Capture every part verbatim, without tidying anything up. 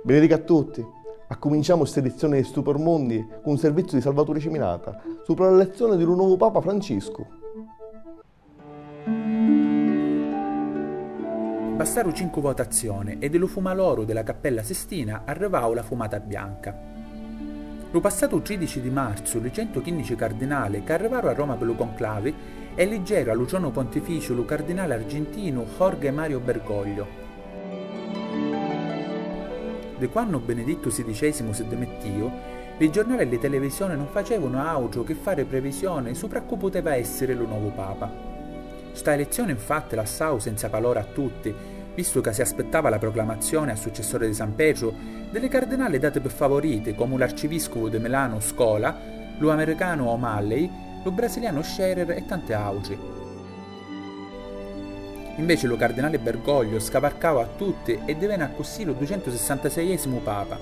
Benedica a tutti! Accuminciamu sta edizioni di Stupor Mundi cu un serviziu di Salvaturi Ciminata supra la l'elezioni di lu novu Papa Franciscu. Bastaru cincu votazzioni e di lu fumaloru di la Cappella Sistina arrivau la fumata bianca. Lu passatu tridici di marzu li centu quinnici cardinali ca arrivaru a Roma pi lu conclavi eliggeru a lu tronu pontificiu lu cardinali argintinu Jorge Mario Bergoglio. Di quannu Benedittu sidicesimu si dimittiu, li giornali e li televisioni nun facevunu autru chi fari previsioni supra cu puteva essiri lu novu Papa. Sta elezzioni, nfatti, lassau senza palora a tutti, vistu ca si aspittava la proclamazzioni a successori di San Petru di li cardinali dati pi favoriti, comu l'arciviscuvu di Milanu Scola, lu americanu O'Malley, lu brasilianu Scherer e tanti autri. Inveci lu cardinali Bergoglio scavarcau a tutti e divena accussì lu ducentusissantaseiesimu papa,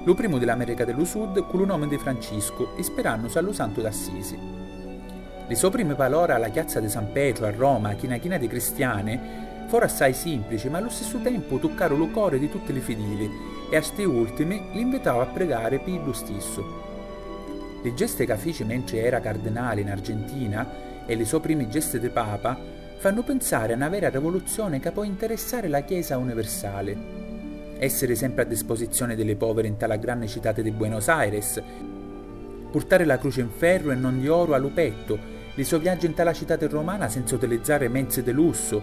lu primu di l'America di lu Sud cu lu nomi di Franciscu, ispirannusi a lu Santu d'Assisi. Li so primi palora a la chiazza di San Petru a Roma, china china di cristiani, foru assai simplici, ma a lu stissu tempu tuccaru lu cori di tutti li fidili e a sti ultimi li nvitau a prigari pi iddu stissu. Li gesti ca fici mentri era cardinali in Argentina e li so primi gesti di papa fannu pinsari a na vera rivoluzioni ca pò interessari la Chiesa univirsali. Essiri sempri a disposizioni di li poviri nta la granni citati di Buenos Aires, purtari la cruci in ferru e non di oru a lu pettu, li so viaggi nta la citati rumana senza utilizzari menzi di lussu,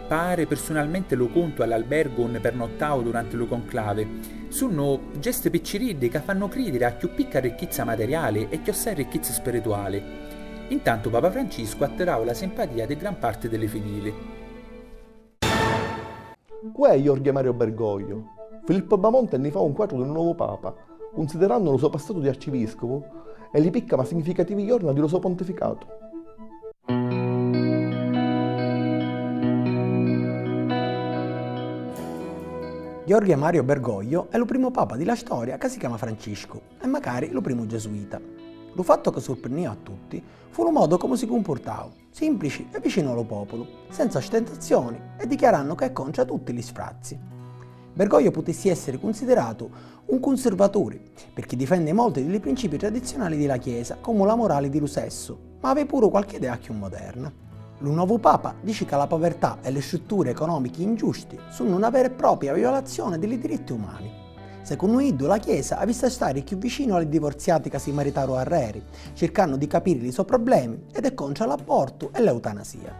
pagari pirsunalmenti lu cuntu a l'albergu unni pernottau duranti lu conclavi, sunnu gesti picciriddi ca fannu cridiri a cchiù picca ricchizza materiali e chiossai ricchizza spirituali. Intantu Papa Franciscu attirau la simpatia di gran parti di li fidili. Cu è Jorge Mario Bergoglio? Filippo Bamonte nni fa un quatru di lu novu papa, cunsidirannu lu so passatu di arciviscuvu e li picca ma significativi jorna di lu so pontificatu. Jorge Mario Bergoglio è lu primu papa di la storia ca si chiama Franciscu e macari lu primu gesuita. Lu fattu ca surprinniu a tutti fu lu modu comu si cumpurtau, simplici e vicinu a lu populu, senza ostentazioni e dichiarannu ca è contra tutti li sfrazzi. Bergoglio putissi essiri cunsidiratu un cunsirvaturi, pirchì difendi molti di li principi tradiziunali di la Chiesa, comu la murali di lu sessu, ma havi puru qualchi idea cchiù moderna. Lu novu papa dici ca la povertà e li strutturi economichi ingiusti sunnu na vera e propria violazioni di li diritti umani. Secunnu iddu, la Chiesa avissi a stari cchiù vicinu a li divorziati ca si maritaru arreri, circannu di capiri li so problemi ed è contra l'abortu e l'eutanasia.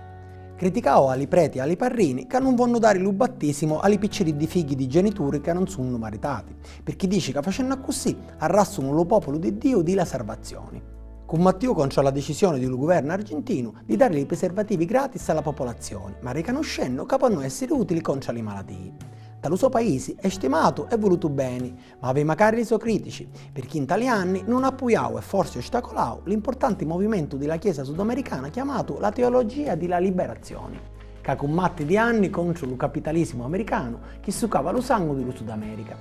Criticau a li preti e a li parrini ca nun vonnu dari lu battisimu a li picciriddi figghi di genituri ca nun sunnu maritati, pirchì dici ca facennu accussì arrastunu lu populu di Diu di la sarvazioni. Cummattiu contra la dicisioni di lu guvernu argintinu di dari li priservativi gratis a la popolazioni, ma ricanuscennu ca ponnu essiri utili contra li malatii. Nta lu so paisi è stimatu e vulutu beni, ma havi macari li so critici, pirchì nta li anni nun appuiau e forsi ostacolau l'impurtanti movimentu di la Chiesa sudamericana chiamatu la Teologia di la Liberazioni, ca cummatti di anni contru lu capitalisimu americanu chi sucava lu sangu di lu Sud America.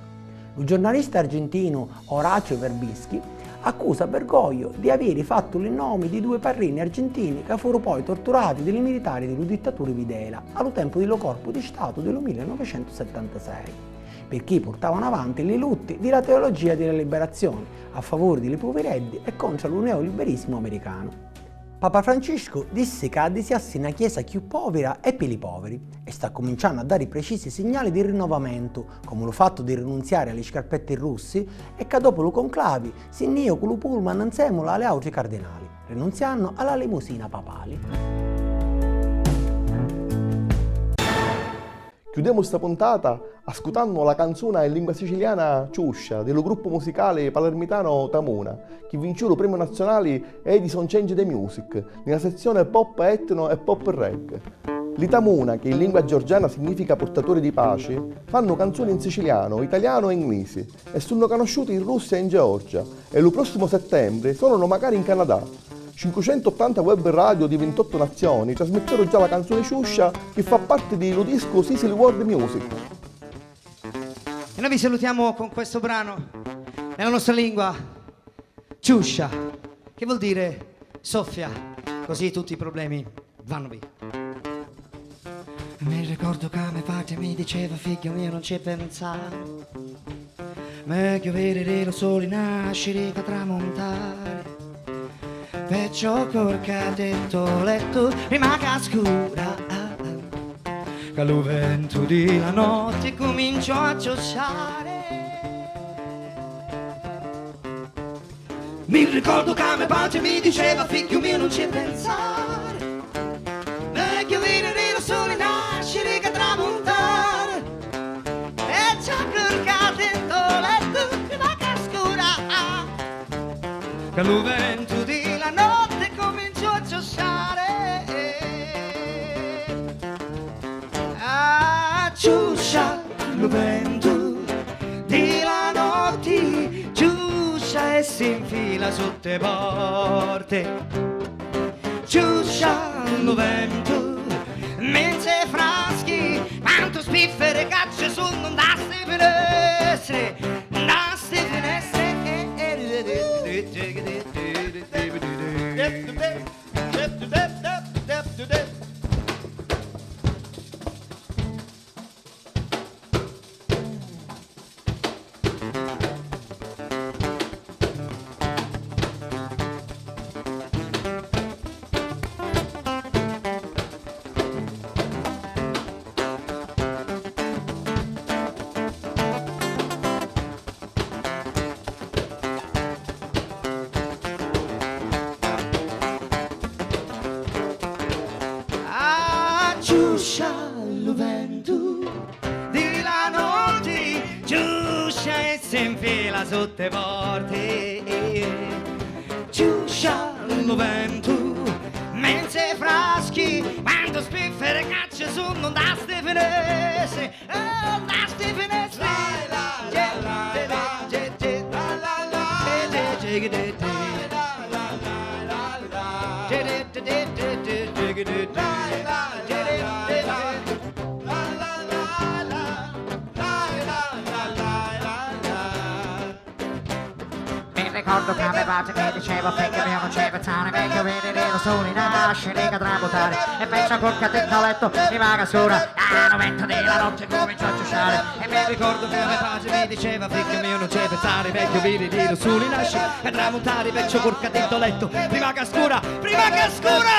Lu giornalista argentinu Horacio Verbischi accusa Bergoglio di aviri fattu li nomi di dui parrini argintini ca furu poi torturati di li militari di lu dittaturi Videla a lu tempu di lu corpu di statu di lu millenovecentusettantasei, pirchì purtavanu avanti li lutti di la teologia di la liberazioni a favuri di li puvireddi e contra lu neoliberisimu americanu. Papa Franciscu dissi ca addisiassi na chiesa cchiù povira è pi li poviri e sta cuminciannu a dari precisi signali di rinnovamentu, comu lu fattu di rinunziari a li scarpetti russi e ca dopu lu conclavi si nni iju cu lu pullman nsèmula a li àutri cardinali, rinunziannu a la limusina papali. Chiudemu sta puntata ascutannu la canzuna in lingua siciliana Ciuscia di lu gruppu musicali palermitanu Tamuna, chi vinciu lu premiu nazionali Edison Change the Music nni la sezzioni Pop Etno e Pop Reggae. Li Tamuna, chi in lingua georgiana significa purtaturi di paci, fannu canzuni in sicilianu, italianu e inglisi e sunnu canusciuti in Russia e in Georgia e lu prossimu settembri sonanu macari in Canadà. Cincucentuottanta web radio di vintottu nazioni trasmitteru già la canzuni Ciuscia chi fa parti di lu discu Sicily World Music. E noi vi salutiamo con questo brano nella nostra lingua, Ciuscia, che vuol dire soffia, così tutti i problemi vanno via. Mi ricordu ca me patri mi diceva: "Figghiu miu, nun ci pinsari, megghiu vidiri lu suli nasciri ca tramuntari, perciò curcati nto lettu prima ca scura, ca lu ventu di la notti cuminciò a ciusciari." Mi ricordu ca me patri mi diceva: "Figghiu miu, nun ci pinsari, megghiu vidiri lu suli nasciri ca tramuntari, e ci curcati nto lettu prima ca scura, ca lu ventu di la notti cuminciò a ciusciari." A ciuscia lu ventu di la notti, ciuscia e si nfila sottu e porti. Ciuscia lu ventu, menzi e fraschi, quantu spifferi ca ci sunnu nta sti finestri, nta sti finestri. A ciuscia lu ventu di la notti, ciuscia e si nfila sottu e porti. Ciuscia lu ventu, menzi e fraschi, quantu spifferi ca ci sunnu nta sti finestri. Mi ricordu ca me patri mi diceva: "Figghiu miu, nun ci pinsari, megghiu vidiri lu suli nasciri ca tramuntari, e perciò curcati nto lettu prima ca scura, ca lu ventu di la notti cuminciò a ciusciari." E mi ricordu ca me patri mi diceva: "Figghiu miu, nun ci pinsari, megghiu vidiri lu suli nasciri ca tramuntari, perciò curcati nto lettu prima ca scura, prima ca scura."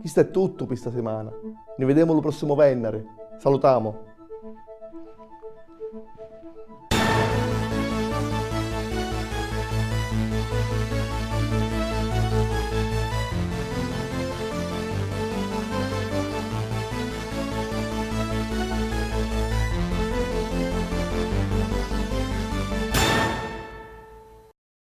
Chistu è tuttu pi sta simana. Ni videmu lu prossimu vennari. Salutamu!